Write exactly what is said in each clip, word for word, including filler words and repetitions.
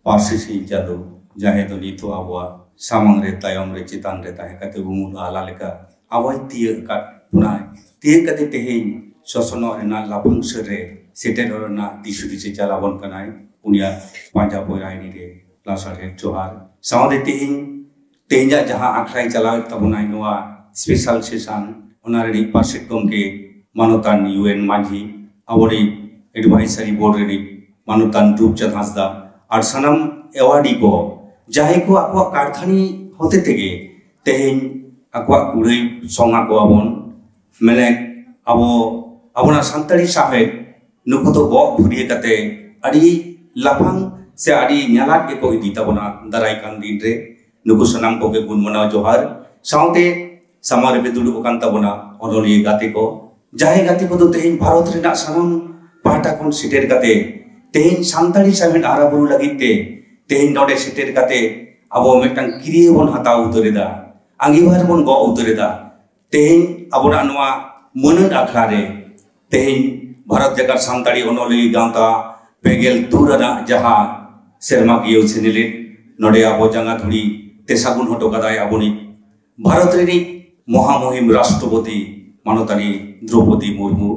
ᱯᱟᱹᱨᱥᱤ ᱥᱤᱧ ᱪᱟᱸᱫᱚ, ᱡᱟᱦᱟᱸᱭ ᱫᱚ ᱱᱤᱛᱚᱜ ᱟᱵᱚᱣᱟᱜ ᱥᱟᱢᱟᱝ ᱨᱮ, ᱛᱟᱭᱚᱢ ᱨᱮ, ᱪᱮᱛᱟᱱ ᱨᱮ ᱛᱟᱦᱮᱸ ᱠᱟᱛᱮ ᱩᱢᱩᱞ ᱟᱦᱞᱟ ᱞᱮᱠᱟ ᱟᱵᱚᱭ ᱛᱤᱭᱟᱹᱜ ᱟᱠᱟᱫ ᱵᱚᱱᱟᱭ᱾ ᱛᱤᱭᱟᱹᱜ ᱠᱟᱛᱮ ᱛᱮᱦᱮᱧ ᱥᱚᱥᱱᱚᱜ ᱨᱮᱱᱟᱜ ᱞᱟᱯᱷᱟᱝ ᱥᱟᱹᱨ ᱨᱮ ᱥᱮᱴᱮᱨᱚᱜ ᱨᱮᱱᱟᱜ ᱫᱤᱥ ᱦᱩᱫᱤᱥᱮ ᱪᱟᱞᱟᱵᱚᱱ ᱠᱟᱱᱟᱭ᱾ ᱩᱱᱤᱭᱟᱜ ᱯᱟᱸᱡᱟ ᱯᱚᱭᱨᱟᱭᱱᱤ ᱨᱮ ᱞᱟᱥᱟᱲᱦᱮᱫ ᱡᱚᱦᱟᱨ᱾ ᱥᱟᱶᱛᱮ ᱛᱮᱦᱮᱧ, ᱛᱮᱦᱮᱧᱟᱜ ᱡᱟᱦᱟᱸ ᱟᱠᱷᱲᱟᱭ ᱪᱟᱞᱟᱣᱮᱫ ᱛᱟᱵᱚᱱᱟᱭ ᱱᱚᱣᱟ special session, ᱚᱱᱟ ᱨᱤᱱᱤᱡ ᱯᱟᱨᱥᱮᱛ ᱜᱚᱢᱠᱮ ᱢᱟᱱᱚᱛᱟᱱ ᱭᱩ ᱮᱱ ᱢᱟᱹᱡᱷᱤ, ᱟᱵᱚᱨᱤᱡ advisory board ᱨᱤᱱᱤᱡ ᱢᱟᱱᱚᱛᱟᱱ ᱨᱩᱯᱪᱟᱸᱫᱽ ᱦᱟᱸᱥᱫᱟ, ᱟᱨ ᱥᱟᱱᱟᱢ awardee ᱠᱚ, ᱡᱟᱦᱟᱸᱭ ᱠᱚ ᱟᱠᱚᱣᱟᱜ ᱠᱟᱨᱫᱷᱟᱹᱱᱤ ᱦᱚᱛᱮ ᱛᱮᱜᱮ ᱛᱮᱦᱮᱧ ᱟᱠᱚᱣᱟᱜ ᱠᱩᱲᱟᱹᱭ ᱥᱚᱝ ᱟᱠᱚᱣᱟ ᱵᱚᱱ᱾ ᱢᱮᱱᱮᱫ ᱟᱵᱚ, ᱟᱵᱚᱱᱟᱜ ᱥᱟᱱᱛᱟᱲᱤ ᱥᱟᱶᱦᱮᱫ ᱱᱩᱠᱩ ᱫᱚ ᱵᱚᱦᱚᱜ ᱵᱷᱩᱨᱤᱭᱟᱹ ᱠᱟᱛᱮ ᱟᱹᱰᱤ ᱞᱟᱯᱷᱟᱝ ᱥᱮ ᱟᱹᱰᱤ ᱧᱟᱞᱟᱫ ᱜᱮᱠᱚ ᱤᱫᱤ ᱛᱟᱵᱚᱱᱟ ᱫᱟᱨᱟᱭ ᱠᱟᱱ ᱫᱤᱱ ᱨᱮ᱾ ᱱᱩᱠᱩ ᱥᱟᱱᱟᱢ ᱠᱚᱜᱮ ᱜᱩᱱ ᱢᱟᱱᱟᱣ ᱡᱚᱦᱟᱨ᱾ ᱥᱟᱶᱛᱮ ᱥᱟᱢᱟᱝ ᱨᱮᱯᱮ ᱫᱩᱲᱩᱵ ᱟᱠᱟᱱ ᱛᱟᱵᱚᱱᱟ ᱚᱱᱚᱞᱤᱭᱟᱹ ᱜᱟᱛᱮ ᱠᱚ, ᱡᱟᱦᱟᱸᱭ ᱜᱟᱛᱮ ᱠᱚᱫᱚ ᱛᱮᱦᱮᱧ ᱵᱷᱟᱨᱚᱛ ᱨᱮᱱᱟᱜ ᱥᱟᱱᱟᱢ ᱯᱟᱦᱴᱟ ᱠᱷᱚᱱ ᱥᱮᱴᱮᱨ ᱠᱟᱛᱮ ᱛᱮᱦᱮᱧ ᱥᱟᱱᱛᱟᱲᱤ ᱥᱟᱶᱦᱮᱫ ᱦᱟᱨᱟ ᱵᱩᱨᱩ ᱞᱟᱹᱜᱤᱫ ᱛᱮ ᱛᱮᱦᱮᱧ ᱱᱚᱰᱮ ᱥᱮᱴᱮᱨ ᱠᱟᱛᱮ ᱟᱵᱚ ᱢᱤᱫᱴᱟᱝ ᱠᱤᱨᱭᱟᱹ ᱵᱚᱱ ᱦᱟᱛᱟᱣ ᱩᱛᱟᱹᱨ ᱮᱫᱟ, ᱟᱸᱜᱤᱵᱷᱟᱨ ᱵᱚᱱ ᱜᱚᱜ ᱩᱛᱟᱹᱨ ᱮᱫᱟ᱾ ᱛᱮᱦᱮᱧ ᱟᱵᱚᱱᱟᱜ ᱱᱚᱣᱟ ᱢᱟᱹᱱᱟᱹᱱ ᱟᱠᱷᱲᱟ ᱨᱮ ᱛᱮᱦᱮᱧ ᱵᱷᱟᱨᱚᱛ ᱡᱟᱠᱟᱛ ᱥᱟᱱᱛᱟᱲᱤ ᱚᱱᱚᱞᱤᱭᱟᱹ ᱜᱟᱶᱛᱟ ᱯᱮᱜᱮᱞ ᱛᱩᱨ ᱟᱱᱟᱜ ᱡᱟᱦᱟᱸ ᱥᱮᱨᱢᱟᱠᱤᱭᱟᱹ ᱥᱮᱱᱮᱞᱮᱫ ᱱᱚᱰᱮ ᱟᱵᱚ ᱡᱟᱸᱜᱟ ᱫᱷᱩᱲᱤ ᱛᱮ ᱥᱟᱹᱜᱩᱱ ᱦᱚᱴᱚ ᱠᱟᱫᱟᱭ ᱟᱵᱚᱱᱤᱡ ᱵᱷᱟᱨᱚᱛ ᱨᱤᱱᱤᱡ ᱢᱚᱦᱟᱢᱩᱦᱤᱢ ᱨᱟᱥᱴᱨᱚᱯᱚᱛᱤ ᱢᱟᱱᱚᱛᱟᱱᱤ ᱫᱨᱚᱯᱚᱫᱤ ᱢᱩᱨᱢᱩ᱾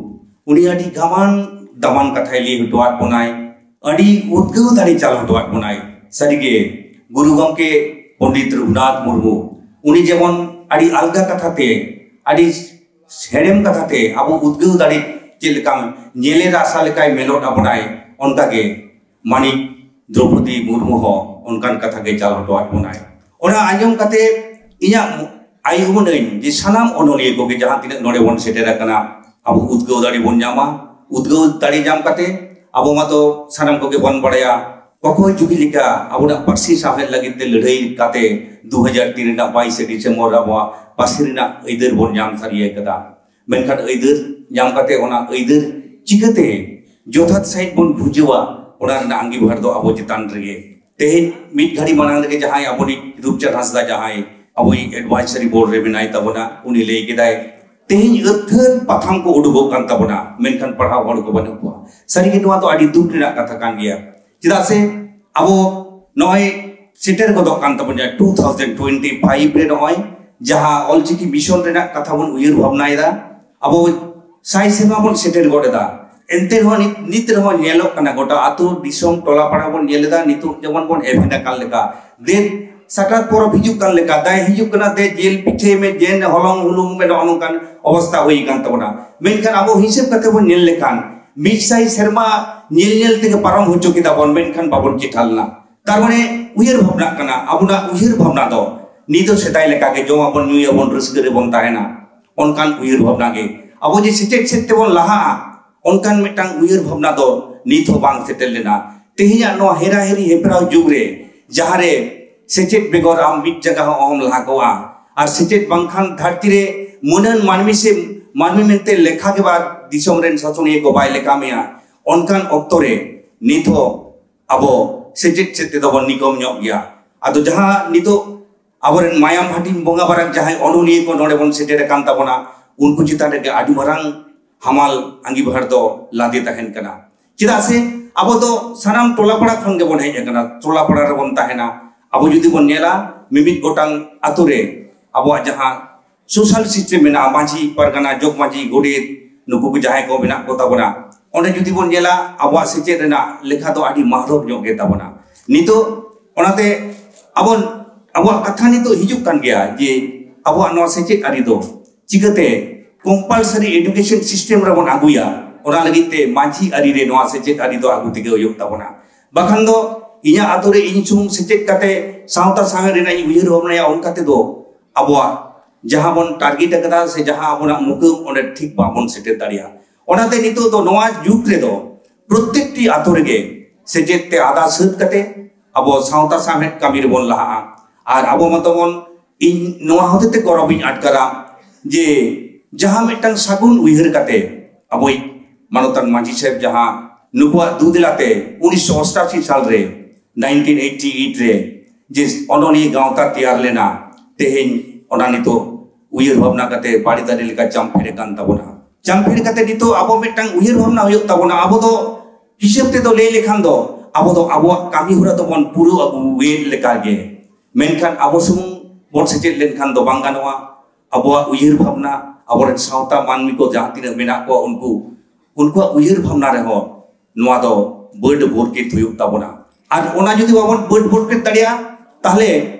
ᱩᱱᱤ ᱟᱹᱰᱤ ᱜᱟᱢᱟᱱ ᱫᱟᱢᱟᱱ ᱠᱟᱛᱷᱟᱭ ᱞᱟᱹᱭ ᱦᱚᱴᱚᱣᱟᱫ ᱵᱚᱱᱟᱭ, ᱟᱹᱰᱤ ᱩᱫᱽᱜᱟᱹᱣ ᱫᱟᱲᱮ ᱪᱟᱞ ᱦᱚᱴᱚᱣᱟᱫ ᱵᱚᱱᱟᱭ᱾ ᱥᱟᱹᱨᱤᱜᱮ ᱜᱩᱨᱩ ᱜᱚᱢᱠᱮ ᱯᱚᱱᱰᱤᱛ ᱨᱚᱜᱷᱩᱱᱟᱛᱷ ᱢᱩᱨᱢᱩ, ᱩᱱᱤ ᱡᱮᱢᱚᱱ ᱟᱹᱰᱤ ᱟᱞᱜᱟ ᱠᱟᱛᱷᱟᱛᱮ, ᱟᱹᱰᱤ ᱦᱮᱲᱮᱢ ᱠᱟᱛᱷᱟᱛᱮ ᱟᱵᱚ ᱩᱫᱽᱜᱟᱹᱣ ᱫᱟᱲᱮ ᱪᱮᱫ ᱞᱮᱠᱟ ᱧᱮᱞᱮ ᱨᱟᱥᱟ ᱞᱮᱠᱟᱭ ᱢᱮᱞᱚᱫ ᱟᱵᱚᱱᱟᱭ, ᱚᱱᱠᱟᱜᱮ ᱢᱟᱹᱱᱤᱡ ᱫᱨᱚᱯᱚᱫᱤ ᱢᱩᱨᱢᱩ ᱦᱚᱸ ᱚᱱᱠᱟᱱ ᱠᱟᱛᱷᱟ ᱜᱮ ᱪᱟᱞ ᱦᱚᱴᱚᱣᱟᱫ ᱵᱚᱱᱟᱭ᱾ ᱚᱱᱟ ᱟᱸᱡᱚᱢ ᱠᱟᱛᱮ ᱤᱧᱟᱹᱜ ᱟᱭ ᱩᱢᱟᱹᱱᱟᱹᱧ ᱡᱮ ᱥᱟᱱᱟᱢ ᱚᱱᱚᱞᱤᱭᱟᱹ ᱠᱚᱜᱮ ᱡᱟᱦᱟᱸ ᱛᱤᱱᱟᱹᱜ ᱱᱚᱰᱮ ᱵᱚᱱ ᱥᱮᱴᱮᱨ ᱟᱠᱟᱱᱟ, ᱟᱵᱚ ᱩᱫᱽᱜᱟᱹᱣ ᱫᱟᱲᱮ ᱵᱚᱱ ᱧᱟᱢᱟ᱾ ᱩᱫᱽᱜᱟᱹᱣ ᱫᱟᱲᱮ ᱧᱟᱢ ᱠᱟᱛᱮ ᱟᱵᱚ ᱢᱟᱛᱚ ᱥᱟᱱᱟᱢ ᱠᱚᱜᱮ ᱵᱚᱱ ᱵᱟᱲᱟᱭᱟ, ᱚᱠᱚᱭ ᱡᱩᱜᱤ ᱞᱮᱠᱟ ᱟᱵᱚᱱᱟᱜ ᱯᱟᱹᱨᱥᱤ ᱥᱟᱶᱦᱮᱫ ᱞᱟᱹᱜᱤᱫ ᱛᱮ ᱞᱟᱹᱲᱦᱟᱹᱭ ᱠᱟᱛᱮ ᱫᱩ ᱦᱟᱡᱟᱨ ᱛᱤᱱ ᱨᱮᱱᱟᱜ ᱵᱟᱭᱤᱥᱮ ᱰᱤᱥᱮᱢᱵᱚᱨ ᱨᱮ ᱟᱵᱚᱣᱟᱜ ᱯᱟᱹᱨᱥᱤ ᱨᱮᱱᱟᱜ ᱟᱹᱭᱫᱟᱹᱨ ᱵᱚᱱ ᱧᱟᱢ ᱥᱟᱹᱨᱤ ᱟᱠᱟᱫᱟ᱾ ᱢᱮᱱᱠᱷᱟᱱ ᱟᱹᱭᱫᱟᱹᱨ ᱧᱟᱢ ᱠᱟᱛᱮ ᱚᱱᱟ ᱟᱹᱭᱫᱟᱹᱨ ᱪᱤᱠᱟᱹᱛᱮ ᱡᱚᱛᱷᱟᱛ ᱥᱟᱺᱦᱤᱡ ᱵᱚᱱ ᱵᱩᱡᱷᱟᱹᱣᱟ, ᱚᱱᱟ ᱨᱮᱱᱟᱜ ᱟᱸᱜᱤᱵᱷᱟᱨ ᱫᱚ ᱟᱵᱚ ᱪᱮᱛᱟᱱ ᱨᱮᱜᱮ᱾ ᱛᱮᱦᱮᱧ ᱢᱤᱫ ᱜᱷᱟᱹᱲᱤ ᱢᱟᱲᱟᱝ ᱨᱮᱜᱮ ᱡᱟᱦᱟᱸᱭ ᱟᱵᱚᱱᱤᱡ ᱨᱩᱯᱪᱟᱸᱫᱽ ᱦᱟᱸᱥᱫᱟ, ᱡᱟᱦᱟᱸᱭ ᱟᱵᱚᱭᱤᱡ advisory board ᱨᱮ ᱢᱮᱱᱟᱭ ᱛᱟᱵᱚᱱᱟ, ᱩᱱᱤ ᱞᱟᱹᱭ ᱠᱮᱫᱟᱭ, ᱛᱮᱦᱮᱧ ᱟᱹᱛᱷᱟᱹᱱ ᱯᱟᱛᱷᱟᱢ ᱠᱚ ᱩᱰᱩᱠᱚᱜ ᱠᱟᱱ ᱛᱟᱵᱚᱱᱟ, ᱢᱮᱱᱠᱷᱟᱱ ᱯᱟᱲᱦᱟᱣ ᱦᱚᱲ ᱠᱚ ᱵᱟᱹᱱᱩᱜ ᱠᱚᱣᱟ᱾ ᱥᱟᱹᱨᱤᱜᱮ ᱱᱚᱣᱟ ᱫᱚ ᱟᱹᱰᱤ ᱫᱩᱠ ᱨᱮᱱᱟᱜ ᱠᱟᱛᱷᱟ ᱠᱟᱱ ᱜᱮᱭᱟ᱾ ᱪᱮᱫᱟᱜ ᱥᱮ ᱟᱵᱚ ᱱᱚᱜᱼᱚᱭ ᱥᱮᱴᱮᱨ ᱜᱚᱫᱚᱜ ᱠᱟᱱ ᱛᱟᱵᱚᱱᱟ ᱴᱩ ᱛᱷᱟᱣᱡᱮᱱᱰ ᱴᱩᱭᱮᱱᱴᱤ ᱯᱷᱟᱭᱤᱵᱷ ᱨᱮ, ᱱᱚᱜᱼᱚᱭ ᱡᱟᱦᱟᱸ ᱚᱞᱪᱤᱠᱤ ᱢᱤᱥᱚᱱ ᱨᱮᱱᱟᱜ ᱠᱟᱛᱷᱟ ᱵᱚᱱ ᱩᱭᱦᱟᱹᱨ ᱵᱷᱟᱵᱽᱱᱟᱭᱮᱫᱟ, ᱟᱵᱚ ᱥᱟᱭ ᱥᱮᱨᱢᱟ ᱵᱚᱱ ᱥᱮᱴᱮᱨ ᱜᱚᱫ ᱮᱫᱟ᱾ ᱮᱱᱛᱮ ᱨᱮᱦᱚᱸ ᱱᱤᱛ, ᱱᱤᱛ ᱨᱮᱦᱚᱸ ᱧᱮᱞᱚᱜ ᱠᱟᱱᱟ, ᱜᱚᱴᱟ ᱟᱹᱛᱩ ᱫᱤᱥᱚᱢ ᱴᱚᱞᱟ ᱯᱟᱲᱟ ᱵᱚᱱ ᱧᱮᱞ ᱮᱫᱟ, ᱱᱤᱛᱚᱜ ᱡᱮᱢᱚᱱ ᱵᱚᱱ ᱮᱵᱷᱮᱱ ᱟᱠᱟᱱ ᱞᱮᱠᱟ, ᱫᱮ ᱥᱟᱠᱨᱟᱛ ᱯᱚᱨᱚᱵᱽ ᱦᱤᱡᱩᱜ ᱠᱟᱱ ᱞᱮᱠᱟ, ᱫᱟᱭ ᱦᱤᱡᱩᱜ ᱠᱟᱱᱟ, ᱫᱮ ᱡᱤᱞ ᱯᱤᱴᱷᱟᱹᱭ ᱢᱮ, ᱡᱮᱱ ᱦᱚᱞᱚᱝ ᱦᱩᱞᱩᱝ ᱢᱮ, ᱱᱚᱜᱼᱚ ᱱᱚᱝᱠᱟᱱ ᱚᱵᱚᱥᱛᱟ ᱦᱩᱭ ᱟᱠᱟᱱ ᱛᱟᱵᱚᱱᱟ᱾ ᱢᱮᱱᱠᱷᱟᱱ ᱟᱵᱚ ᱦᱤᱥᱟᱹᱵ ᱠᱟᱛᱮ ᱵᱚᱱ ᱧᱮᱞ ᱞᱮᱠᱷᱟᱱ ᱢᱤᱫ ᱥᱟᱭ ᱥᱮᱨᱢᱟ ᱧᱮᱞ ᱧᱮᱞ ᱛᱮᱜᱮ ᱯᱟᱨᱚᱢ ᱦᱚᱪᱚ ᱠᱮᱫᱟ ᱵᱚᱱ, ᱢᱮᱱᱠᱷᱟᱱ ᱵᱟᱵᱚᱱ ᱪᱮᱴᱷᱟ ᱞᱮᱱᱟ᱾ ᱛᱟᱨ ᱢᱟᱱᱮ ᱩᱭᱦᱟᱹᱨ ᱵᱷᱟᱵᱽᱱᱟᱜ ᱠᱟᱱᱟ, ᱟᱵᱚᱱᱟᱜ ᱩᱭᱦᱟᱹᱨ ᱵᱷᱟᱵᱽᱱᱟ ᱫᱚ ᱱᱤᱛ ᱫᱚ ᱥᱮᱫᱟᱭ ᱞᱮᱠᱟᱜᱮ ᱡᱚᱢᱟᱵᱚᱱ, ᱧᱩᱭᱟᱵᱚᱱ, ᱨᱟᱹᱥᱠᱟᱹ ᱨᱮᱵᱚᱱ ᱛᱟᱦᱮᱱᱟ, ᱚᱱᱠᱟᱱ ᱩᱭᱦᱟᱹᱨ ᱵᱷᱟᱵᱽᱱᱟ ᱜᱮ᱾ ᱟᱵᱚ ᱡᱮ ᱥᱮᱪᱮᱫ ᱥᱮᱫ ᱛᱮᱵᱚᱱ ᱞᱟᱦᱟᱜᱼᱟ, ᱚᱱᱠᱟᱱ ᱢᱤᱫᱴᱟᱝ ᱩᱭᱦᱟᱹᱨ ᱵᱷᱟᱵᱽᱱᱟ ᱫᱚ ᱱᱤᱛ ᱦᱚᱸ ᱵᱟᱝ ᱥᱮᱴᱮᱨ ᱞᱮᱱᱟ᱾ ᱛᱮᱦᱮᱧᱟᱜ ᱱᱚᱣᱟ ᱦᱮᱨᱟ ᱦᱮᱨᱤ ᱦᱮᱯᱨᱟᱣ ᱡᱩᱜᱽ ᱨᱮ, ᱡᱟᱦᱟᱸ ᱨᱮ ᱥᱮᱪᱮᱫ ᱵᱮᱜᱚᱨ ᱟᱢ ᱢᱤᱫ ᱡᱟᱭᱜᱟ ᱦᱚᱸ ᱚᱦᱚᱢ ᱞᱟᱦᱟ ᱠᱚᱜᱼᱟ, ᱟᱨ ᱥᱮᱪᱮᱫ ᱵᱟᱝᱠᱷᱟᱱ ᱫᱷᱟᱹᱨᱛᱤ ᱨᱮ ᱢᱟᱹᱱᱟᱱ ᱢᱟᱹᱱᱢᱤ ᱥᱮ ᱢᱟᱹᱱᱢᱤ ᱢᱮᱱᱛᱮ ᱞᱮᱠᱷᱟ ᱜᱮ ᱵᱟᱝ, ᱫᱤᱥᱚᱢ ᱨᱮᱱ ᱥᱟᱥᱚᱱᱤᱭᱟᱹ ᱠᱚ ᱵᱟᱭ ᱞᱮᱠᱷᱟ ᱢᱮᱭᱟ, ᱚᱱᱠᱟᱱ ᱚᱠᱛᱚ ᱨᱮ ᱱᱤᱛ ᱦᱚᱸ ᱟᱵᱚ ᱥᱮᱪᱮᱫ ᱥᱮᱫ ᱛᱮᱫᱚ ᱵᱚᱱ ᱱᱤᱠᱚᱢ ᱧᱚᱜ ᱜᱮᱭᱟ᱾ ᱟᱫᱚ ᱡᱟᱦᱟᱸ ᱱᱤᱛᱚᱜ ᱟᱵᱚᱨᱮᱱ ᱢᱟᱭᱟᱢ ᱦᱟᱹᱴᱤᱧ ᱵᱚᱸᱜᱟ ᱵᱟᱨᱟᱠ ᱡᱟᱦᱟᱸᱭ ᱚᱱᱚᱞᱤᱭᱟᱹ ᱠᱚ ᱱᱚᱰᱮ ᱵᱚᱱ ᱥᱮᱴᱮᱨ ᱟᱠᱟᱱ ᱛᱟᱵᱚᱱᱟ, ᱩᱱᱠᱩ ᱪᱮᱛᱟᱱ ᱨᱮᱜᱮ ᱟᱹᱰᱤ ᱢᱟᱨᱟᱝ ᱦᱟᱢᱟᱞ ᱟᱸᱜᱤᱵᱷᱟᱨ ᱫᱚ ᱞᱟᱫᱮ ᱛᱟᱦᱮᱱ ᱠᱟᱱᱟ᱾ ᱪᱮᱫᱟᱜ ᱥᱮ ᱟᱵᱚ ᱫᱚ ᱥᱟᱱᱟᱢ ᱴᱚᱞᱟ ᱯᱟᱲᱟ ᱠᱷᱚᱱ ᱜᱮᱵᱚᱱ ᱦᱮᱡ ᱟᱠᱟᱱᱟ, ᱴᱚᱞᱟ ᱯᱟᱲᱟ ᱨᱮᱵᱚᱱ ᱛᱟᱦᱮᱱᱟ᱾ ᱟᱵᱚ ᱡᱩᱫᱤ ᱵᱚᱱ ᱧᱮᱞᱟ, ᱢᱤᱢᱤᱫ ᱜᱚᱴᱟᱝ ᱟᱛᱳ ᱨᱮ ᱟᱵᱚᱣᱟᱜ ᱡᱟᱦᱟᱸ ᱥᱳᱥᱟᱞ ᱥᱤᱥᱴᱮᱢ ᱢᱮᱱᱟᱜᱼᱟ, ᱢᱟᱹᱡᱷᱤ ᱯᱟᱨᱜᱟᱱᱟ, ᱡᱚᱜᱽ ᱢᱟᱹᱡᱷᱤ, ᱜᱚᱰᱮᱛ, ᱱᱩᱠᱩ ᱠᱚ ᱡᱟᱦᱟᱸᱭ ᱠᱚ ᱢᱮᱱᱟᱜ ᱠᱚ ᱛᱟᱵᱚᱱᱟ, ᱚᱸᱰᱮ ᱡᱩᱫᱤ ᱵᱚᱱ ᱧᱮᱞᱟ, ᱟᱵᱚᱣᱟᱜ ᱥᱮᱪᱮᱫ ᱨᱮᱱᱟᱜ ᱞᱮᱠᱷᱟ ᱫᱚ ᱟᱹᱰᱤ ᱢᱟᱦᱨᱚᱵ ᱧᱚᱜ ᱜᱮ ᱛᱟᱵᱚᱱᱟ᱾ ᱱᱤᱛᱚᱜ ᱚᱱᱟᱛᱮ ᱟᱵᱚ, ᱟᱵᱚᱣᱟᱜ ᱠᱟᱛᱷᱟ ᱱᱤᱛᱚᱜ ᱦᱤᱡᱩᱜ ᱠᱟᱱ ᱜᱮᱭᱟ ᱡᱮ ᱟᱵᱚᱣᱟᱜ ᱱᱚᱣᱟ ᱥᱮᱪᱮᱫ ᱟᱹᱨᱤ ᱫᱚ ᱪᱤᱠᱟᱹᱛᱮ ᱠᱚᱢᱯᱟᱞᱥᱟᱨᱤ ᱮᱰᱩᱠᱮᱥᱚᱱ ᱥᱤᱥᱴᱮᱢ ᱨᱮᱵᱚᱱ ᱟᱹᱜᱩᱭᱟ, ᱚᱱᱟ ᱞᱟᱹᱜᱤᱫ ᱛᱮ ᱢᱟᱹᱡᱷᱤ ᱟᱹᱨᱤ ᱨᱮ ᱱᱚᱣᱟ ᱥᱮᱪᱮᱫ ᱟᱹᱨᱤ ᱫᱚ ᱟᱹᱜᱩ ᱛᱮᱜᱮ ᱦᱩᱭᱩᱜ ᱛᱟᱵᱚᱱᱟ᱾ ᱵᱟᱠᱷᱟᱱ ᱫᱚ ᱤᱧᱟᱹᱜ ᱟᱛᱳ ᱨᱮ ᱤᱧ ᱥᱩᱢᱩᱝ ᱥᱮᱪᱮᱫ ᱠᱟᱛᱮ ᱥᱟᱶᱛᱟ ᱥᱟᱶᱦᱮᱫ ᱨᱮᱱᱟᱜ ᱤᱧ ᱩᱭᱦᱟᱹᱨ ᱵᱷᱟᱵᱽᱱᱟᱭᱟ, ᱚᱱᱠᱟ ᱛᱮᱫᱚ ᱟᱵᱚᱣᱟᱜ ᱡᱟᱦᱟᱸ ᱵᱚᱱ ᱴᱟᱨᱜᱮᱴ ᱟᱠᱟᱫᱟ ᱥᱮ ᱡᱟᱦᱟᱸ ᱟᱵᱚᱱᱟᱜ ᱢᱩᱠᱟᱹᱢ, ᱚᱸᱰᱮ ᱴᱷᱤᱠ ᱵᱟᱵᱚᱱ ᱥᱮᱴᱮᱨ ᱫᱟᱲᱮᱭᱟᱜᱼᱟ᱾ ᱚᱱᱟᱛᱮ ᱱᱤᱛᱚᱜ ᱫᱚ ᱱᱚᱣᱟ ᱡᱩᱜᱽ ᱨᱮᱫᱚ ᱯᱨᱚᱛᱮᱠᱴᱤ ᱟᱛᱳ ᱨᱮᱜᱮ ᱥᱮᱪᱮᱫ ᱛᱮ ᱟᱫᱟ ᱥᱟᱹᱛ ᱠᱟᱛᱮ ᱟᱵᱚ ᱥᱟᱶᱛᱟ ᱥᱟᱶᱦᱮᱫ ᱠᱟᱹᱢᱤ ᱨᱮᱵᱚᱱ ᱞᱟᱦᱟᱜᱼᱟ᱾ ᱟᱨ ᱟᱵᱚ ᱢᱟᱛᱚ ᱵᱚᱱ, ᱤᱧ ᱱᱚᱣᱟ ᱦᱚᱛᱮ ᱛᱮ ᱜᱚᱨᱚᱵᱤᱧ ᱟᱴᱠᱟᱨᱟ ᱡᱮ ᱡᱟᱦᱟᱸ ᱢᱤᱫᱴᱟᱝ ᱥᱟᱹᱜᱩᱱ ᱩᱭᱦᱟᱹᱨ ᱠᱟᱛᱮ ᱟᱵᱚᱭᱤᱡ ᱢᱟᱱᱚᱛᱟᱱ ᱢᱟᱹᱡᱷᱤ ᱥᱟᱦᱮᱵᱽ ᱡᱟᱦᱟᱸ ᱱᱩᱠᱩᱣᱟᱜ ᱫᱩᱫᱤᱞᱟᱛᱮ ᱩᱱᱤᱥᱥᱚ ᱚᱥᱴᱟᱥᱤ ᱥᱟᱞ ᱨᱮ, ᱱᱟᱭᱤᱱᱴᱤᱱ ᱮᱭᱤᱴᱤ ᱮᱭᱤᱴ ᱨᱮ, ᱡᱮ ᱚᱱᱚᱞᱤᱭᱟᱹ ᱜᱟᱶᱛᱟ ᱛᱮᱭᱟᱨ ᱞᱮᱱᱟ, ᱛᱮᱦᱮᱧ ᱚᱱᱟ ᱱᱤᱛᱚᱜ ᱩᱭᱦᱟᱹᱨ ᱵᱷᱟᱵᱽᱱᱟ ᱠᱟᱛᱮ ᱵᱟᱲᱮ ᱫᱟᱨᱮ ᱞᱮᱠᱟ ᱪᱟᱢᱯᱷᱮᱲ ᱟᱠᱟᱱ ᱛᱟᱵᱚᱱᱟ᱾ ᱪᱟᱢᱯᱷᱮᱲ ᱠᱟᱛᱮ ᱱᱤᱛᱚᱜ ᱟᱵᱚ ᱢᱤᱫᱴᱟᱝ ᱩᱭᱦᱟᱹᱨ ᱵᱷᱟᱵᱽᱱᱟ ᱦᱩᱭᱩᱜ ᱛᱟᱵᱚᱱᱟ᱾ ᱟᱵᱚ ᱫᱚ ᱦᱤᱥᱟᱹᱵ ᱛᱮᱫᱚ ᱞᱟᱹᱭ ᱞᱮᱠᱷᱟᱱ ᱫᱚ ᱟᱵᱚ ᱫᱚ ᱟᱵᱚᱣᱟᱜ ᱠᱟᱹᱢᱤ ᱦᱚᱨᱟ ᱫᱚᱵᱚᱱ ᱯᱩᱨᱟᱹᱣ ᱟᱹᱜᱩᱭᱮᱫ ᱞᱮᱠᱟᱜᱮ, ᱢᱮᱱᱠᱷᱟᱱ ᱟᱵᱚ ᱥᱩᱢᱩᱝ ᱵᱚᱱ ᱥᱮᱪᱮᱫ ᱞᱮᱱᱠᱷᱟᱱ ᱫᱚ ᱵᱟᱝ ᱜᱟᱱᱚᱜᱼᱟ᱾ ᱟᱵᱚᱣᱟᱜ ᱩᱭᱦᱟᱹᱨ ᱵᱷᱟᱵᱽᱱᱟ, ᱟᱵᱚᱨᱮᱱ ᱥᱟᱶᱛᱟ ᱢᱟᱹᱱᱢᱤ ᱠᱚ ᱡᱟᱦᱟᱸ ᱛᱤᱱᱟᱹᱜ ᱢᱮᱱᱟᱜ ᱠᱚᱣᱟ, ᱩᱱᱠᱩ ᱩᱱᱠᱩᱣᱟᱜ ᱩᱭᱦᱟᱹᱨ ᱵᱷᱟᱵᱽᱱᱟ ᱨᱮᱦᱚᱸ ᱱᱚᱣᱟ ᱫᱚ ᱵᱟᱹᱰ ᱵᱚᱨᱠᱮᱛ ᱦᱩᱭᱩᱜ ᱛᱟᱵᱚᱱᱟ᱾ ᱟᱨ ᱚᱱᱟ ᱡᱩᱫᱤ ᱵᱟᱵᱚᱱ ᱵᱟᱹᱰ ᱵᱚᱨᱠᱮᱛ ᱫᱟᱲᱮᱭᱟᱜᱼᱟ, ᱛᱟᱦᱞᱮ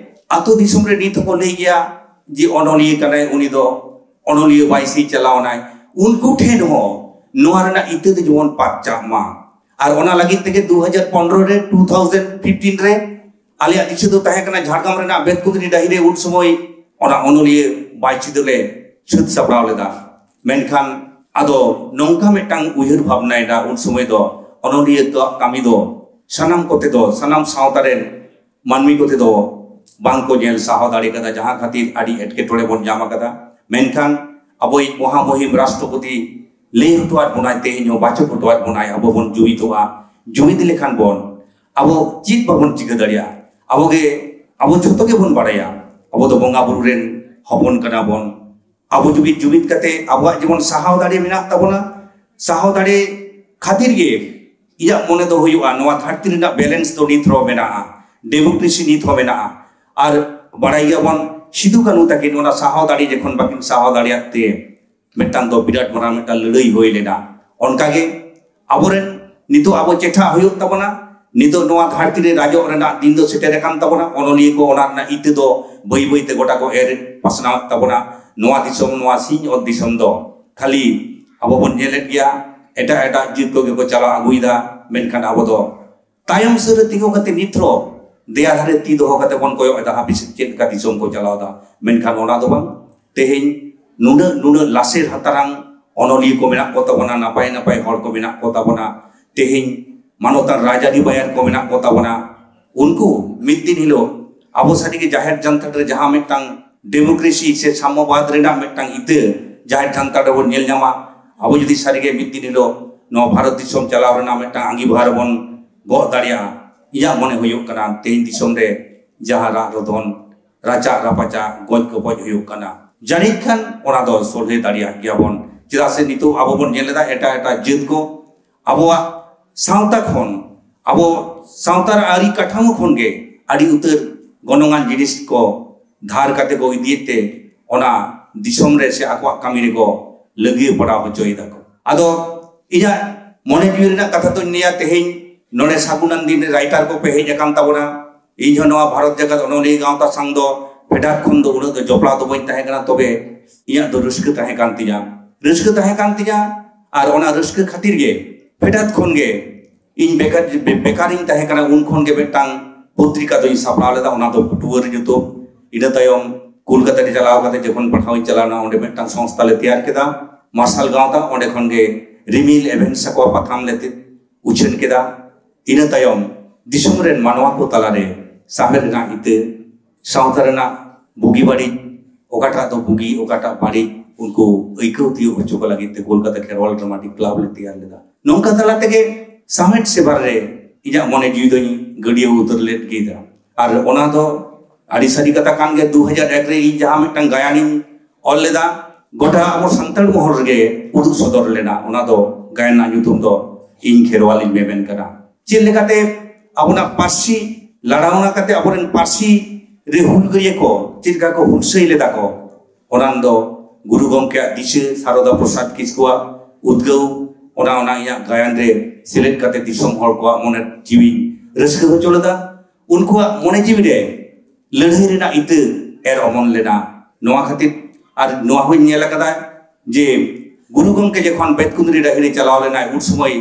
ᱟᱛᱳ ᱫᱤᱥᱚᱢ ᱨᱮ ᱱᱤᱛ ᱦᱚᱸᱠᱚ ᱞᱟᱹᱭ ᱜᱮᱭᱟ ᱡᱮ ᱚᱱᱚᱞᱤᱭᱟᱹ ᱠᱟᱱᱟᱭ ᱩᱱᱤ ᱫᱚ, ᱚᱱᱚᱞᱤᱭᱟᱹ ᱵᱟᱭ ᱥᱤ ᱪᱟᱞᱟᱣ ᱮᱱᱟᱭ᱾ ᱩᱱᱠᱩ ᱴᱷᱮᱱ ᱦᱚᱸ ᱱᱚᱣᱟ ᱨᱮᱱᱟᱜ ᱤᱛᱟᱹ ᱫᱚ ᱡᱮᱢᱚᱱ ᱯᱟᱨᱪᱟᱜ ᱢᱟ᱾ ᱟᱨ ᱚᱱᱟ ᱞᱟᱹᱜᱤᱫ ᱛᱮᱜᱮ ᱫᱩ ᱦᱟᱡᱟᱨ ᱯᱚᱱᱨᱚ ᱨᱮ, ᱴᱩ ᱛᱷᱟᱣᱡᱮᱱᱰ ᱯᱷᱤᱯᱴᱤᱱ ᱨᱮ ᱟᱞᱮᱭᱟᱜ ᱫᱤᱥᱟᱹ ᱫᱚ ᱛᱟᱦᱮᱸ ᱠᱟᱱᱟ ᱡᱷᱟᱲᱜᱨᱟᱢ ᱨᱮᱱᱟᱜ ᱵᱮᱛᱠᱩᱸᱫᱽᱨᱤ ᱰᱟᱹᱦᱤ ᱨᱮ ᱩᱱ ᱥᱚᱢᱚᱭ ᱚᱱᱟ ᱚᱱᱚᱞᱤᱭᱟᱹ ᱵᱟᱭᱪᱤᱛᱟᱹᱨ ᱞᱮ ᱥᱟᱹᱛ ᱥᱟᱯᱲᱟᱣ ᱞᱮᱫᱟ᱾ ᱢᱮᱱᱠᱷᱟᱱ ᱟᱫᱚ ᱱᱚᱝᱠᱟ ᱢᱤᱫᱴᱟᱝ ᱩᱭᱦᱟᱹᱨ ᱵᱷᱟᱵᱽᱱᱟᱭᱮᱱᱟ ᱩᱱ ᱥᱚᱢᱚᱭ ᱫᱚ, ᱚᱱᱚᱞᱤᱭᱟᱹ ᱠᱚᱣᱟᱜ ᱠᱟᱹᱢᱤ ᱫᱚ ᱥᱟᱱᱟᱢ ᱠᱚᱛᱮ ᱫᱚ, ᱥᱟᱱᱟᱢ ᱥᱟᱶᱛᱟ ᱨᱮᱱ ᱢᱟᱹᱱᱢᱤ ᱠᱚᱛᱮ ᱫᱚ ᱵᱟᱝ ᱠᱚ ᱧᱮᱞ ᱥᱟᱦᱟᱣ ᱫᱟᱲᱮ ᱠᱟᱫᱟ, ᱡᱟᱦᱟᱸ ᱠᱷᱟᱹᱛᱤᱨ ᱟᱹᱰᱤ ᱮᱴᱠᱮᱴᱚᱬᱮ ᱵᱚᱱ ᱧᱟᱢ ᱟᱠᱟᱫᱟ᱾ ᱢᱮᱱᱠᱷᱟᱱ ᱟᱵᱚᱭᱤᱡ ᱢᱚᱦᱟᱢᱩᱦᱤᱢ ᱨᱟᱥᱴᱨᱚᱯᱚᱛᱤ ᱞᱟᱹᱭ ᱦᱚᱴᱚᱣᱟᱫ ᱵᱚᱱᱟᱭ, ᱛᱮᱦᱮᱧ ᱦᱚᱸ ᱵᱟᱪᱚᱠ ᱦᱚᱴᱚᱣᱟᱫ ᱵᱚᱱᱟᱭ, ᱟᱵᱚ ᱵᱚᱱ ᱡᱩᱢᱤᱫᱚᱜᱼᱟ᱾ ᱡᱩᱢᱤᱫ ᱞᱮᱠᱷᱟᱱ ᱵᱚᱱ ᱟᱵᱚ ᱪᱮᱫ ᱵᱟᱵᱚᱱ ᱪᱤᱠᱟᱹ ᱫᱟᱲᱮᱭᱟᱜᱼᱟ? ᱟᱵᱚ ᱜᱮ, ᱟᱵᱚ ᱡᱷᱚᱛᱚ ᱜᱮᱵᱚᱱ ᱵᱟᱲᱟᱭᱟ, ᱟᱵᱚ ᱫᱚ ᱵᱚᱸᱜᱟ ᱵᱩᱨᱩ ᱨᱮᱱ ᱦᱚᱯᱚᱱ ᱠᱟᱱᱟ ᱵᱚᱱ᱾ ᱟᱵᱚ ᱡᱩᱢᱤᱫ, ᱡᱩᱢᱤᱫ ᱠᱟᱛᱮ ᱟᱵᱚᱣᱟᱜ ᱡᱮᱢᱚᱱ ᱥᱟᱦᱟᱣ ᱫᱟᱲᱮ ᱢᱮᱱᱟᱜ ᱛᱟᱵᱚᱱᱟ, ᱥᱟᱦᱟᱣ ᱫᱟᱲᱮ ᱠᱷᱟᱹᱛᱤᱨ ᱜᱮ ᱤᱧᱟᱹᱜ ᱢᱚᱱᱮ ᱫᱚ ᱦᱩᱭᱩᱜᱼᱟ, ᱱᱚᱣᱟ ᱫᱷᱟᱹᱨᱛᱤ ᱨᱮᱱᱟᱜ ᱵᱮᱞᱮᱱᱥ ᱫᱚ ᱱᱤᱛ ᱦᱚᱸ ᱢᱮᱱᱟᱜᱼᱟ, ᱰᱮᱢᱳᱠᱨᱮᱥᱤ ᱱᱤᱛ ᱦᱚᱸ ᱢᱮᱱᱟᱜᱼᱟ᱾ ᱟᱨ ᱵᱟᱲᱟᱭ ᱜᱮᱭᱟᱵᱚᱱ, ᱥᱤᱫᱩ ᱠᱟᱹᱱᱦᱩ ᱛᱟᱹᱠᱤᱱ ᱚᱱᱟ ᱥᱟᱦᱟᱣ ᱫᱟᱲᱮ ᱡᱚᱠᱷᱚᱱ ᱵᱟᱹᱠᱤᱱ ᱥᱟᱦᱟᱣ ᱫᱟᱲᱮᱭᱟᱜ ᱛᱮ, ᱢᱤᱫᱴᱟᱝ ᱫᱚ ᱵᱤᱨᱟᱴ ᱢᱟᱨᱟᱝ ᱢᱤᱫᱴᱟᱝ ᱞᱟᱹᱲᱦᱟᱹᱭ ᱦᱩᱭ ᱞᱮᱱᱟ᱾ ᱚᱱᱠᱟᱜᱮ ᱟᱵᱚᱨᱮᱱ ᱱᱤᱛᱚᱜ ᱟᱵᱚ ᱪᱮᱴᱷᱟ ᱦᱩᱭᱩᱜ ᱛᱟᱵᱚᱱᱟ᱾ ᱱᱤᱛᱚᱜ ᱱᱚᱣᱟ ᱫᱷᱟᱹᱨᱛᱤ ᱨᱮ ᱨᱟᱡᱚᱜ ᱨᱮᱱᱟᱜ ᱫᱤᱱ ᱫᱚ ᱥᱮᱴᱮᱨ ᱟᱠᱟᱱ ᱛᱟᱵᱚᱱᱟ᱾ ᱚᱱᱚᱞᱤᱭᱟᱹ ᱠᱚ ᱚᱱᱟ ᱨᱮᱱᱟᱜ ᱤᱛᱟᱹ ᱫᱚ ᱵᱟᱹᱭ ᱵᱟᱹᱭ ᱛᱮ ᱜᱚᱴᱟ ᱠᱚ ᱮᱨ ᱯᱟᱥᱱᱟᱣᱮᱫ ᱛᱟᱵᱚᱱᱟ᱾ ᱱᱚᱣᱟ ᱫᱤᱥᱚᱢ, ᱱᱚᱣᱟ ᱥᱤᱧ ᱚᱛ ᱫᱤᱥᱚᱢ ᱫᱚ ᱠᱷᱟᱹᱞᱤ ᱟᱵᱚ ᱵᱚᱱ ᱧᱮᱞᱮᱫ ᱜᱮᱭᱟ, ᱮᱴᱟᱜ ᱮᱴᱟᱜ ᱡᱟᱹᱛ ᱠᱚᱜᱮ ᱠᱚ ᱪᱟᱞᱟᱣ ᱟᱹᱜᱩᱭᱮᱫᱟ, ᱢᱮᱱᱠᱷᱟᱱ ᱟᱵᱚ ᱫᱚ ᱛᱟᱭᱚᱢ ᱥᱮᱫ ᱨᱮ ᱛᱤᱸᱜᱩ ᱠᱟᱛᱮ ᱱᱤᱛ ᱦᱚᱸ ᱫᱮᱭᱟ ᱫᱷᱟᱨᱮ ᱛᱤ ᱫᱚᱦᱚ ᱠᱟᱛᱮ ᱵᱚᱱ ᱠᱚᱭᱚᱜ ᱮᱫᱟ, ᱦᱟᱯᱮ ᱥᱮ ᱪᱮᱫ ᱞᱮᱠᱟ ᱫᱤᱥᱚᱢ ᱠᱚ ᱪᱟᱞᱟᱣ ᱮᱫᱟ᱾ ᱢᱮᱱᱠᱷᱟᱱ ᱚᱱᱟ ᱫᱚ ᱵᱟᱝ, ᱛᱮᱦᱮᱧ ᱱᱩᱱᱟᱹᱜ, ᱱᱩᱱᱟᱹᱜ ᱞᱟᱥᱮᱨ ᱦᱟᱛᱟᱨᱟᱝ ᱚᱱᱚᱞᱤᱭᱟᱹ ᱠᱚ ᱢᱮᱱᱟᱜ ᱠᱚ ᱛᱟᱵᱚᱱᱟ, ᱱᱟᱯᱟᱭ ᱱᱟᱯᱟᱭ ᱦᱚᱲ ᱠᱚ ᱢᱮᱱᱟᱜ ᱠᱚ ᱛᱟᱵᱚᱱᱟ᱾ ᱛᱮᱦᱮᱧ ᱢᱟᱱᱚᱛᱟᱱ ᱨᱟᱡᱽᱟᱹᱨᱤ ᱵᱟᱭᱟᱨ ᱠᱚ ᱢᱮᱱᱟᱜ ᱠᱚ ᱛᱟᱵᱚᱱᱟ᱾ ᱩᱱᱠᱩ ᱢᱤᱫ ᱫᱤᱱ ᱦᱤᱞᱳᱜ ᱟᱵᱚ ᱥᱟᱹᱨᱤᱜᱮ ᱡᱟᱦᱮᱨ ᱡᱟᱱᱛᱷᱟᱲ ᱨᱮ ᱡᱟᱦᱟᱸ ᱢᱤᱫᱴᱟᱝ ᱰᱮᱢᱳᱠᱨᱮᱥᱤ ᱥᱮ ᱥᱟᱢᱢᱚᱵᱟᱫ ᱨᱮᱱᱟᱜ ᱢᱤᱫᱴᱟᱝ ᱤᱛᱟᱹ ᱡᱟᱦᱮᱨ ᱡᱟᱱᱛᱷᱟᱲ ᱨᱮᱵᱚᱱ ᱧᱮᱞ ᱧᱟᱢᱟ, ᱟᱵᱚ ᱡᱩᱫᱤ ᱥᱟᱹᱨᱤᱜᱮ ᱢᱤᱫ ᱫᱤᱱ ᱦᱤᱞᱳᱜ ᱱᱚᱣᱟ ᱵᱷᱟᱨᱚᱛ ᱫᱤᱥᱚᱢ ᱪᱟᱞᱟᱣ ᱨᱮᱱᱟᱜ ᱢᱤᱫᱴᱟᱝ ᱟᱸᱜᱤᱵᱷᱟᱨ ᱵᱚᱱ ᱜᱚᱜ ᱫᱟᱲᱮᱭᱟᱜᱼᱟ, ᱤᱧᱟᱹᱜ ᱢᱚᱱᱮ ᱦᱩᱭᱩᱜ ᱠᱟᱱᱟ ᱛᱮᱦᱮᱧ ᱫᱤᱥᱚᱢ ᱨᱮ ᱡᱟᱦᱟᱸ ᱨᱟᱜ ᱨᱚᱫᱷᱚᱱ, ᱨᱟᱪᱟᱜ ᱨᱟᱯᱟᱪᱟᱜ, ᱜᱚᱡ ᱜᱚᱯᱚᱡ ᱦᱩᱭᱩᱜ ᱠᱟᱱᱟ, ᱡᱟᱹᱱᱤᱡ ᱠᱷᱟᱱ ᱚᱱᱟ ᱫᱚ ᱥᱚᱞᱦᱮ ᱫᱟᱲᱮᱭᱟᱜ ᱜᱮᱭᱟᱵᱚᱱ᱾ ᱪᱮᱫᱟᱜ ᱥᱮ ᱱᱤᱛᱚᱜ ᱟᱵᱚ ᱵᱚᱱ ᱧᱮᱞ ᱮᱫᱟ ᱮᱴᱟᱜ ᱮᱴᱟᱜ ᱡᱟᱹᱛ ᱠᱚ ᱟᱵᱚᱣᱟᱜ ᱥᱟᱶᱛᱟ ᱠᱷᱚᱱ ᱟᱵᱚ ᱥᱟᱶᱛᱟ ᱟᱹᱨᱤ ᱠᱟᱴᱷᱟᱢᱳ ᱠᱷᱚᱱ ᱜᱮ ᱟᱹᱰᱤ ᱩᱛᱟᱹᱨ ᱜᱚᱱᱚᱝᱟᱱ ᱡᱤᱱᱤᱥ ᱠᱚ ᱫᱷᱟᱨ ᱠᱟᱛᱮ ᱠᱚ ᱤᱫᱤᱭᱮᱫ ᱛᱮ, ᱚᱱᱟ ᱫᱤᱥᱚᱢ ᱨᱮ ᱥᱮ ᱟᱠᱚᱣᱟᱜ ᱠᱟᱹᱢᱤ ᱨᱮᱠᱚ ᱞᱟᱹᱜᱤᱭᱟᱹ ᱯᱟᱲᱟᱣ ᱦᱚᱪᱚᱭᱮᱫᱟ ᱠᱚ᱾ ᱟᱫᱚ ᱤᱧᱟᱹᱜ ᱢᱚᱱᱮ ᱡᱤᱣᱤ ᱨᱮᱱᱟᱜ ᱠᱟᱛᱷᱟ ᱫᱚᱧ ᱞᱟᱹᱭᱟ, ᱛᱮᱦᱮᱧ ᱱᱚᱰᱮ ᱥᱟᱹᱜᱩᱱᱟᱱ ᱫᱤᱱ ᱨᱮ ᱨᱟᱭᱴᱟᱨ ᱠᱚᱯᱮ ᱦᱮᱡ ᱟᱠᱟᱱ ᱛᱟᱵᱚᱱᱟ᱾ ᱤᱧ ᱦᱚᱸ ᱱᱚᱣᱟ ᱵᱷᱟᱨᱚᱛ ᱡᱟᱠᱟᱛ ᱚᱱᱚᱞᱤᱭᱟᱹ ᱜᱟᱶᱛᱟ ᱥᱟᱝ ᱫᱚ ᱯᱷᱮᱰᱟᱛ ᱠᱷᱚᱱ ᱫᱚ ᱩᱱᱟᱹᱜ ᱫᱚ ᱡᱚᱯᱲᱟᱣ ᱫᱚ ᱵᱟᱹᱧ ᱛᱟᱦᱮᱸ ᱠᱟᱱᱟ, ᱛᱚᱵᱮ ᱤᱧᱟᱹᱜ ᱫᱚ ᱨᱟᱹᱥᱠᱟᱹ ᱛᱟᱦᱮᱸ ᱠᱟᱱ ᱛᱤᱧᱟ᱾ ᱨᱟᱹᱥᱠᱟᱹ ᱛᱟᱦᱮᱸ ᱠᱟᱱ ᱛᱤᱧᱟ, ᱟᱨ ᱚᱱᱟ ᱨᱟᱹᱥᱠᱟᱹ ᱠᱷᱟᱹᱛᱤᱨ ᱜᱮ ᱯᱷᱮᱰᱟᱛ ᱠᱷᱚᱱ ᱜᱮ ᱤᱧ ᱵᱮᱠᱟᱨ, ᱵᱮ-, ᱵᱮᱠᱟᱨᱤᱧ ᱛᱟᱦᱮᱸ ᱠᱟᱱᱟ, ᱩᱱ ᱠᱷᱚᱱ ᱜᱮ ᱢᱤᱫᱴᱟᱝ ᱯᱚᱛᱨᱤᱠᱟ ᱫᱚᱧ ᱥᱟᱯᱲᱟᱣ ᱞᱮᱫᱟ, ᱚᱱᱟ ᱫᱚ ᱯᱟᱹᱴᱷᱩᱣᱟᱹ ᱨᱮ ᱧᱩᱛᱩᱢ᱾ ᱤᱱᱟᱹ ᱛᱟᱭᱚᱢ ᱠᱳᱞᱠᱟᱛᱟ ᱨᱮ ᱪᱟᱞᱟᱣ ᱠᱟᱛᱮ ᱡᱚᱠᱷᱚᱱ ᱯᱟᱲᱦᱟᱣ ᱤᱧ ᱪᱟᱞᱟᱣ ᱮᱱᱟ, ᱚᱸᱰᱮ ᱢᱤᱫᱴᱟᱝ ᱥᱚᱝᱥᱛᱷᱟ ᱞᱮ ᱛᱮᱭᱟᱨ ᱠᱮᱫᱟ, ᱢᱟᱨᱥᱟᱞ ᱜᱟᱶᱛᱟ᱾ ᱚᱸᱰᱮ ᱠᱷᱚᱱ ᱜᱮ ᱨᱤᱢᱤᱞ ᱮᱵᱷᱮᱱ ᱥᱟᱠᱣᱟ ᱯᱟᱛᱷᱟᱢ ᱞᱮ ᱛᱮ-, ᱩᱪᱷᱟᱹᱱ ᱠᱮᱫᱟ᱾ ᱤᱱᱟᱹ ᱛᱟᱭᱚᱢ ᱫᱤᱥᱚᱢ ᱨᱮᱱ ᱢᱟᱱᱣᱟ ᱠᱚ ᱛᱟᱞᱟᱨᱮ ᱥᱟᱶᱦᱮᱫ ᱨᱮᱱᱟᱜ ᱤᱛᱟᱹ, ᱥᱟᱶᱛᱟ ᱨᱮᱱᱟᱜ ᱵᱩᱜᱤ ᱵᱟᱹᱲᱤᱡ, ᱚᱠᱟᱴᱟᱜ ᱫᱚ ᱵᱩᱜᱤ, ᱚᱠᱟᱴᱟᱜ ᱵᱟᱹᱲᱤᱡ, ᱩᱱᱠᱩ ᱟᱹᱭᱠᱟᱹᱣ ᱛᱤᱭᱳᱜ ᱦᱚᱪᱚ ᱠᱚ ᱞᱟᱹᱜᱤᱫ ᱛᱮ ᱠᱳᱞᱠᱟᱛᱟ ᱠᱷᱮᱨᱣᱟᱞ ᱰᱨᱟᱢᱟᱴᱤᱠ ᱠᱞᱟᱵᱽ ᱞᱮ ᱛᱮᱭᱟᱨ ᱞᱮᱫᱟ᱾ ᱱᱚᱝᱠᱟ ᱛᱟᱞᱟ ᱛᱮᱜᱮ ᱥᱟᱶᱦᱮᱫ ᱥᱮᱵᱟ ᱨᱮ ᱤᱧᱟᱹᱜ ᱢᱚᱱᱮ ᱡᱤᱣᱤ ᱫᱚᱧ ᱜᱟᱹᱰᱭᱟᱹᱣ ᱩᱛᱟᱹᱨ ᱞᱮᱫ ᱜᱮᱭᱟ᱾ ᱟᱨ ᱚᱱᱟ ᱫᱚ ᱟᱹᱰᱤ ᱥᱟᱹᱨᱤ ᱠᱟᱛᱷᱟ ᱠᱟᱱ ᱜᱮ, ᱫᱩ ᱦᱟᱡᱟᱨ ᱮᱠ ᱨᱮ ᱤᱧ ᱡᱟᱦᱟᱸ ᱢᱤᱫᱴᱟᱝ ᱜᱟᱭᱟᱱᱤᱧ ᱚᱞ ᱞᱮᱫᱟ, ᱜᱚᱴᱟ ᱟᱵᱚ ᱥᱟᱱᱛᱟᱲ ᱢᱚᱦᱚᱞ ᱨᱮᱜᱮ ᱩᱫᱩᱜ ᱥᱚᱫᱚᱨ ᱞᱮᱱᱟ᱾ ᱚᱱᱟ ᱫᱚ, ᱜᱟᱭᱟᱱ ᱨᱮᱱᱟᱜ ᱧᱩᱛᱩᱢ ᱫᱚ ᱤᱧ ᱠᱷᱮᱨᱣᱟᱞᱤᱧ ᱢᱮᱢᱮᱱ ᱠᱟᱱᱟ᱾ ᱪᱮᱫ ᱞᱮᱠᱟᱛᱮ ᱟᱵᱚᱱᱟᱜ ᱯᱟᱹᱨᱥᱤ ᱞᱟᱲᱟᱣᱱᱟ ᱠᱟᱛᱮ ᱟᱵᱚᱨᱮᱱ ᱯᱟᱹᱨᱥᱤ ᱨᱮ ᱦᱩᱞᱜᱟᱹᱨᱤᱭᱟᱹ ᱠᱚ ᱪᱮᱫ ᱞᱮᱠᱟ ᱠᱚ ᱦᱩᱞᱥᱟᱹᱭ ᱞᱮᱫᱟ ᱠᱚ, ᱚᱱᱟ ᱫᱚ ᱜᱩᱨᱩ ᱜᱚᱢᱠᱮᱭᱟᱜ ᱫᱤᱥᱟᱹ, ᱥᱟᱨᱚᱫᱟ ᱯᱨᱚᱥᱟᱫᱽ ᱠᱤᱥᱠᱩᱣᱟᱜ ᱩᱫᱽᱜᱟᱹᱣ, ᱚᱱᱟ, ᱚᱱᱟ ᱤᱧᱟᱹᱜ ᱜᱟᱭᱟᱱ ᱨᱮ ᱥᱮᱞᱮᱫ ᱠᱟᱛᱮ ᱫᱤᱥᱚᱢ ᱦᱚᱲ ᱠᱚᱣᱟᱜ ᱢᱚᱱᱮ ᱡᱤᱣᱤᱧ ᱨᱟᱹᱥᱠᱟᱹ ᱦᱚᱪᱚ ᱞᱮᱫᱟ᱾ ᱩᱱᱠᱩᱣᱟᱜ ᱢᱚᱱᱮ ᱡᱤᱣᱤ ᱨᱮ ᱞᱟᱹᱲᱦᱟᱹᱭ ᱨᱮᱱᱟᱜ ᱤᱛᱟᱹ ᱮᱨ ᱚᱢᱚᱱ ᱞᱮᱱᱟ᱾ ᱱᱚᱣᱟ ᱠᱷᱟᱹᱛᱤᱨ, ᱟᱨ ᱱᱚᱣᱟ ᱦᱚᱸᱧ ᱧᱮᱞ ᱟᱠᱟᱫᱟ ᱡᱮ ᱜᱩᱨᱩ ᱜᱚᱢᱠᱮ ᱡᱚᱠᱷᱚᱱ ᱵᱮᱛᱠᱩᱸᱫᱽᱨᱤ ᱰᱟᱹᱦᱤ ᱨᱮ ᱪᱟᱞᱟᱣ ᱞᱮᱱᱟᱭ, ᱩᱱ ᱥᱚᱢᱚᱭ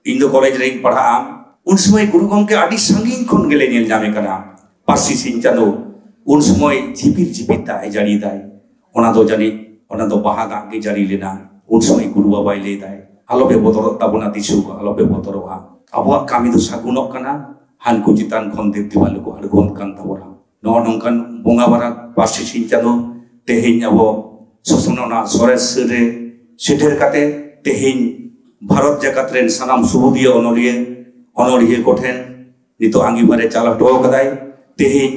ᱤᱧ ᱫᱚ ᱠᱚᱞᱮᱡᱽ ᱨᱮᱧ ᱯᱟᱲᱦᱟᱜᱼᱟ, ᱩᱱ ᱥᱚᱢᱚᱭ ᱜᱩᱨᱩ ᱜᱚᱢᱠᱮ ᱟᱹᱰᱤ ᱥᱟᱺᱜᱤᱧ ᱠᱷᱚᱱ ᱜᱮᱞᱮ ᱧᱮᱞ ᱧᱟᱢᱮ ᱠᱟᱱᱟ᱾ ᱯᱟᱹᱨᱥᱤ ᱥᱤᱧ ᱪᱟᱸᱫᱳ ᱩᱱ ᱥᱚᱢᱚᱭ ᱡᱷᱤᱯᱤᱨ ᱡᱷᱤᱯᱤᱨ ᱫᱟᱜ ᱮ ᱡᱟᱹᱲᱤᱭᱮᱫᱟᱭ᱾ ᱚᱱᱟ ᱫᱚ ᱡᱟᱹᱱᱤᱡ, ᱚᱱᱟ ᱫᱚ ᱵᱟᱦᱟ ᱫᱟᱜ ᱜᱮ ᱡᱟᱹᱲᱤ ᱞᱮᱱᱟ᱾ ᱩᱱ ᱥᱚᱢᱚᱭ ᱜᱩᱨᱩ ᱵᱟᱵᱟᱭ ᱞᱟᱹᱭ ᱫᱟᱭ, "ᱟᱞᱚᱯᱮ ᱵᱚᱛᱚᱨᱚᱜ ᱛᱟᱵᱚᱱᱟ ᱫᱤᱥᱩ ᱠᱚ, ᱟᱞᱚᱯᱮ ᱵᱚᱛᱚᱨᱚᱜᱼᱟ, ᱟᱵᱚᱣᱟᱜ ᱠᱟᱹᱢᱤ ᱫᱚ ᱥᱟᱹᱜᱩᱱᱚᱜ ᱠᱟᱱᱟ, ᱦᱟᱱᱠᱩ ᱪᱮᱛᱟᱱ ᱠᱷᱚᱱ ᱫᱮᱵ ᱫᱮᱵᱟᱞᱚ ᱠᱚ ᱟᱬᱜᱚᱱ ᱠᱟᱱ ᱛᱟᱵᱚᱱᱟ᱾" ᱱᱚᱜᱼᱚ ᱱᱚᱝᱠᱟᱱ ᱵᱚᱸᱜᱟ ᱵᱟᱨᱟ ᱯᱟᱹᱨᱥᱤ ᱥᱤᱧ ᱪᱟᱸᱫᱳ ᱛᱮᱦᱮᱧ ᱟᱵᱚ ᱥᱚᱥᱱᱚᱜ ᱨᱮᱱᱟᱜ ᱥᱚᱨᱮᱥ ᱥᱟᱹᱨ ᱨᱮ ᱥᱮᱴᱮᱨ ᱠᱟᱛᱮ, ᱛᱮᱦᱮᱧ ᱵᱷᱟᱨᱚᱛ ᱡᱟᱠᱟᱛ ᱨᱮᱱ ᱥᱟᱱᱟᱢ ᱥᱩᱵᱩᱫᱤᱭᱟᱹ ᱚᱱᱚᱞᱤᱭᱟᱹ, ᱚᱱᱚᱞᱤᱭᱟᱹ ᱠᱚᱴᱷᱮᱱ ᱱᱤᱛᱚᱜ ᱟᱸᱜᱤᱵᱷᱟᱨ ᱮ ᱪᱟᱞ ᱦᱚᱴᱚ ᱟᱠᱟᱫᱟᱭ᱾ ᱛᱮᱦᱮᱧ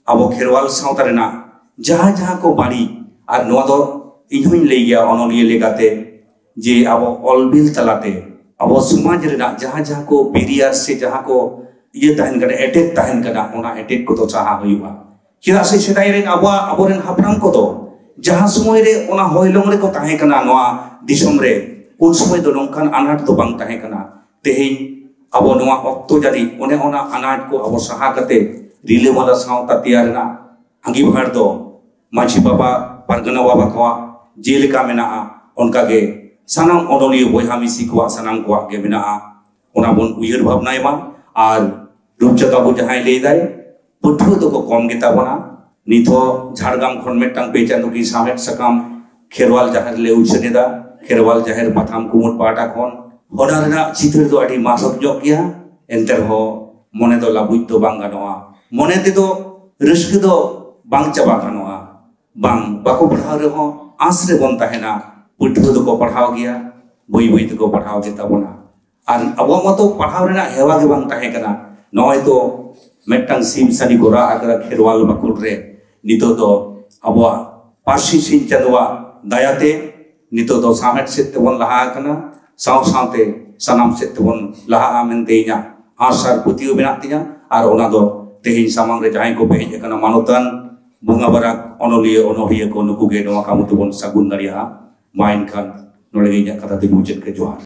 ᱟᱵᱚ ᱠᱷᱮᱨᱣᱟᱞ ᱥᱟᱶᱛᱟ ᱨᱮᱱᱟᱜ ᱡᱟᱦᱟᱸ ᱡᱟᱦᱟᱸ ᱠᱚ ᱵᱟᱹᱲᱤᱡ, ᱟᱨ ᱱᱚᱣᱟ ᱫᱚ ᱤᱧ ᱦᱚᱧ ᱞᱟᱹᱭ ᱜᱮᱭᱟ ᱚᱱᱚᱞᱤᱭᱟᱹ ᱞᱮᱠᱟᱛᱮ, ᱡᱮ ᱟᱵᱚ ᱚᱞ ᱵᱤᱞ ᱛᱟᱞᱟᱛᱮ ᱟᱵᱚ ᱥᱚᱢᱟᱡᱽ ᱨᱮᱱᱟᱜ ᱡᱟᱦᱟᱸ ᱡᱟᱦᱟᱸ ᱠᱚ ᱵᱮᱨᱤᱭᱟᱨ ᱥᱮ ᱡᱟᱦᱟᱸ ᱠᱚ ᱤᱭᱟᱹ ᱛᱟᱦᱮᱱ ᱠᱟᱱᱟ, ᱮᱴᱮᱠ ᱛᱟᱦᱮᱱ ᱠᱟᱱᱟ, ᱚᱱᱟ ᱮᱴᱮᱠ ᱠᱚᱫᱚ ᱥᱟᱦᱟ ᱦᱩᱭᱩᱜᱼᱟ᱾ ᱪᱮᱫᱟᱜ ᱥᱮ ᱥᱮᱫᱟᱭ ᱨᱮᱱ ᱟᱵᱚᱣᱟᱜ, ᱟᱵᱚᱨᱮᱱ ᱦᱟᱯᱲᱟᱢ ᱠᱚᱫᱚ ᱡᱟᱦᱟᱸ ᱥᱚᱢᱚᱭ ᱨᱮ ᱚᱱᱟ ᱦᱚᱭᱞᱚᱝ ᱨᱮᱠᱚ ᱛᱟᱦᱮᱸ ᱠᱟᱱᱟ ᱱᱚᱣᱟ ᱫᱤᱥᱚᱢ ᱨᱮ, ᱩᱱ ᱥᱚᱢᱚᱭ ᱫᱚ ᱱᱚᱝᱠᱟᱱ ᱟᱱᱟᱴ ᱫᱚ ᱵᱟᱝ ᱛᱟᱦᱮᱸ ᱠᱟᱱᱟ᱾ ᱛᱮᱦᱮᱧ ᱟᱵᱚ ᱱᱚᱣᱟ ᱚᱠᱛᱚ ᱡᱟᱹᱱᱤᱡ ᱚᱱᱮ ᱚᱱᱟ ᱟᱱᱟᱴ ᱠᱚ ᱟᱵᱚ ᱥᱟᱦᱟ ᱠᱟᱛᱮ ᱨᱤᱞᱟᱹᱢᱟᱞᱟ ᱥᱟᱶᱛᱟ ᱛᱮᱭᱟᱨ ᱨᱮᱱᱟᱜ ᱟᱸᱜᱤᱵᱷᱟᱨ ᱫᱚ ᱢᱟᱹᱡᱷᱤ ᱵᱟᱵᱟ, ᱯᱟᱨᱜᱟᱱᱟ ᱵᱟᱵᱟ ᱠᱚᱣᱟᱜ ᱡᱮᱞᱮᱠᱟ ᱢᱮᱱᱟᱜᱼᱟ, ᱚᱱᱠᱟᱜᱮ ᱥᱟᱱᱟᱢ ᱚᱱᱚᱞᱤᱭᱟᱹ ᱵᱚᱭᱦᱟ ᱢᱤᱥᱤ ᱠᱚᱣᱟᱜ, ᱥᱟᱱᱟᱢ ᱠᱚᱣᱟᱜ ᱜᱮ ᱢᱮᱱᱟᱜᱼᱟ᱾ ᱚᱱᱟ ᱵᱚᱱ ᱩᱭᱦᱟᱹᱨ ᱵᱷᱟᱵᱽᱱᱟᱭ ᱢᱟ᱾ ᱟᱨ ᱨᱩᱯᱪᱟᱸᱫᱽ ᱵᱟᱹᱵᱩ ᱡᱟᱦᱟᱸᱭ ᱞᱟᱹᱭ ᱫᱟᱭ, ᱯᱟᱹᱴᱷᱩᱣᱟᱹ ᱫᱚᱠᱚ ᱠᱚᱢ ᱜᱮᱛᱟ ᱵᱚᱱᱟ᱾ ᱱᱤᱛ ᱦᱚᱸ ᱡᱷᱟᱲᱜᱨᱟᱢ ᱠᱷᱚᱱ ᱢᱤᱫᱴᱟᱝ ᱯᱮ ᱪᱟᱸᱫᱳ ᱠᱤᱱ ᱥᱟᱶᱦᱮᱫ ᱥᱟᱠᱟᱢ ᱠᱷᱮᱨᱣᱟᱞ ᱡᱟᱦᱮᱨ ᱞᱮ ᱩᱪᱷᱟᱹᱱ ᱮᱫᱟ, ᱠᱷᱮᱨᱣᱟᱞ ᱡᱟᱦᱮᱨ ᱯᱟᱛᱷᱟᱢ ᱠᱩᱢᱩᱴ ᱯᱟᱦᱴᱟ ᱠᱷᱚᱱ᱾ ᱚᱱᱟ ᱨᱮᱱᱟᱜ ᱪᱤᱛᱟᱹᱨ ᱫᱚ ᱟᱹᱰᱤ ᱢᱟᱥᱚᱠ ᱧᱚᱜ ᱜᱮᱭᱟ, ᱮᱱᱛᱮ ᱨᱮᱦᱚᱸ ᱢᱚᱱᱮ ᱫᱚ ᱞᱟᱹᱵᱩᱡ ᱫᱚ ᱵᱟᱝ ᱜᱟᱱᱚᱜᱼᱟ᱾ ᱢᱚᱱᱮ ᱛᱮᱫᱚ ᱨᱟᱹᱥᱠᱟᱹ ᱫᱚ ᱵᱟᱝ ᱪᱟᱵᱟ ᱜᱟᱱᱚᱜᱼᱟ᱾ ᱵᱟᱝ, ᱵᱟᱠᱚ ᱯᱟᱲᱦᱟᱣ ᱨᱮᱦᱚᱸ ᱟᱸᱥ ᱨᱮᱵᱚᱱ ᱛᱟᱦᱮᱱᱟ, ᱯᱟᱹᱴᱷᱩᱣᱟᱹ ᱫᱚᱠᱚ ᱯᱟᱲᱦᱟᱣ ᱜᱮᱭᱟ, ᱵᱟᱹᱭ ᱵᱟᱹᱭ ᱛᱮᱠᱚ ᱯᱟᱲᱦᱟᱣ ᱜᱮ ᱛᱟᱵᱚᱱᱟ᱾ ᱟᱨ ᱟᱵᱚᱣᱟᱜ ᱢᱟᱛᱚ ᱯᱟᱲᱦᱟᱣ ᱨᱮᱱᱟᱜ ᱦᱮᱣᱟ ᱜᱮ ᱵᱟᱝ ᱛᱟᱦᱮᱸ ᱠᱟᱱᱟ᱾ ᱱᱚᱜᱼᱚᱭ ᱛᱚ ᱢᱤᱫᱴᱟᱝ ᱥᱤᱢ ᱥᱟᱹᱰᱤ ᱠᱚ ᱨᱟᱜ ᱟᱠᱟᱫᱟ ᱠᱷᱮᱨᱣᱟᱞ ᱵᱟᱠᱷᱳᱞ ᱨᱮ᱾ ᱱᱤᱛᱚᱜ ᱫᱚ ᱟᱵᱚᱣᱟᱜ ᱯᱟᱹᱨᱥᱤ ᱥᱤᱧ ᱪᱟᱸᱫᱳᱣᱟᱜ ᱫᱟᱭᱟᱛᱮ ᱱᱤᱛᱚᱜ ᱫᱚ ᱥᱟᱶᱦᱮᱫ ᱥᱮᱫ ᱛᱮᱵᱚᱱ ᱞᱟᱦᱟ ᱟᱠᱟᱱᱟ, ᱥᱟᱶ ᱥᱟᱶᱛᱮ ᱥᱟᱱᱟᱢ ᱥᱮᱫ ᱛᱮᱵᱚᱱ ᱞᱟᱦᱟᱜᱼᱟ ᱢᱮᱱᱛᱮ ᱤᱧᱟᱹᱜ ᱟᱸᱥ ᱟᱨ ᱯᱟᱹᱛᱭᱟᱹᱣ ᱢᱮᱱᱟᱜ ᱛᱤᱧᱟ᱾ ᱟᱨ ᱚᱱᱟ ᱫᱚ ᱛᱮᱦᱮᱧ ᱥᱟᱢᱟᱝ ᱨᱮ ᱡᱟᱦᱟᱸᱭ ᱠᱚ ᱯᱮ ᱦᱮᱡ ᱟᱠᱟᱱᱟ, ᱢᱟᱱᱚᱛᱟᱱ ᱵᱚᱸᱜᱟ ᱵᱟᱨᱟᱠ ᱚᱱᱚᱞᱤᱭᱟᱹ ᱚᱱᱚᱲᱦᱤᱭᱟᱹ ᱠᱚ, ᱱᱩᱠᱩ ᱜᱮ ᱱᱚᱣᱟ ᱠᱟᱹᱢᱤ ᱛᱮᱵᱚᱱ ᱥᱟᱹᱜᱩᱱ ᱫᱟᱲᱮᱭᱟᱜᱼᱟ᱾ ᱢᱟ ᱮᱱᱠᱷᱟᱱ ᱱᱚᱰᱮ ᱜᱮ ᱤᱧᱟᱹᱜ ᱠᱟᱛᱷᱟ ᱫᱚᱧ ᱢᱩᱪᱟᱹᱫ ᱠᱮᱫ᱾ ᱡᱚᱦᱟᱨ᱾